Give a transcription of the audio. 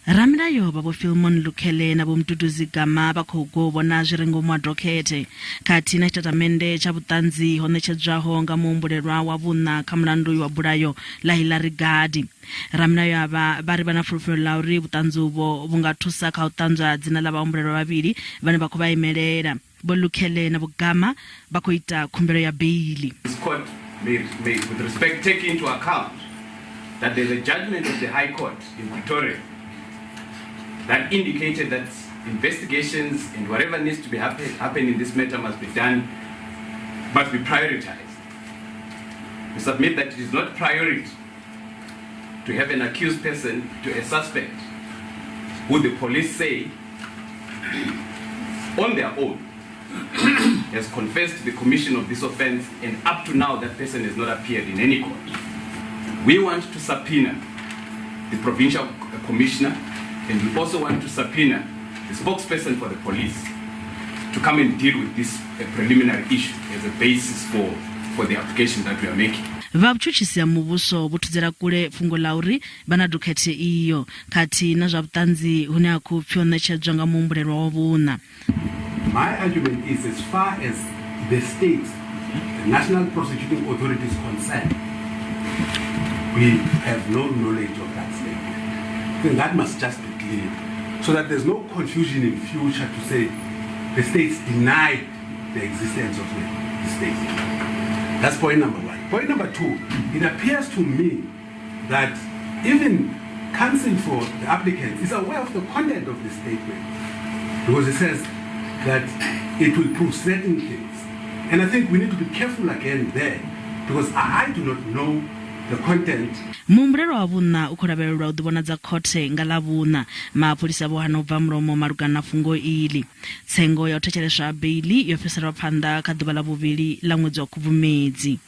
Ramilayo vha Vho Philemon Lukhele na Vho Mduduzi Gama vha khou gwa u vhona zwi re ngomu ha dokhethe khathihi na tshitatamennde tsha vhuṱanzi ho ṋetshedzwaho nga muhumbulelwa wa vhuṋa kha mulandu uyu wa bulayo ḽa Hillary Gardee. Ramilayo avha vha ri vha na fulufhelo ḽa uri vhuṱanzi uvho vhu nga thusa kha u ṱanzwa dzina ḽa vhahumbulelwa vhavhili vhane vha khou vha imelela. Vho Lukhele na Vho Gama vha khou ita khumbelo ya beiḽi. This court may, may with respect take into account that there's a judgment of the High Court in Pretoria that indicated that investigations and whatever needs to be happen, happen in this matter must be done, must be prioritized. We submit that it is not priority to have an accused person to a suspect who the police say on their own has confessed the commission of this offense, and up to now that person has not appeared in any court. We want to subpoena the provincial commissioner, and we also want to subpoena the spokesperson for the police to come and deal with this preliminary issue as a basis for the application that we are making. Vha vhutshutshisi ha muvhuso vho thudzela kule fhungo ḽa uri vha na dokhethe iyo khathihi na zwa vhuṱanzi hune ha khou pfi ho ṋetshedzwa nga muhumbulelwa wa vhuṋa. My argument is, as far as the state, the National Prosecuting Authority, is concerned, we have no knowledge of that statement. I think that must just be clear, so that there's no confusion in future to say the states denied the existence of the statement. That's point number one. Point number two, it appears to me that even counsel for the applicants is aware of the content of the statement, because it says that it will prove certain things. And I think we need to be careful again there, because I do not know the content. Muhumbulelwa wa vhuṋa u khou lavhelelwa u ḓivhonadza khothe nga ḽa vhuṋa. Mapholisa vho hana u bva mulomo malugana na fhungo iḽi. Tsengo ya u thetsheleswa ha beiḽi yo fhiriselwa phanḓa kha ḓuvha ḽa vhuvhili ḽa ṅwedzi wa Khubvumedzi.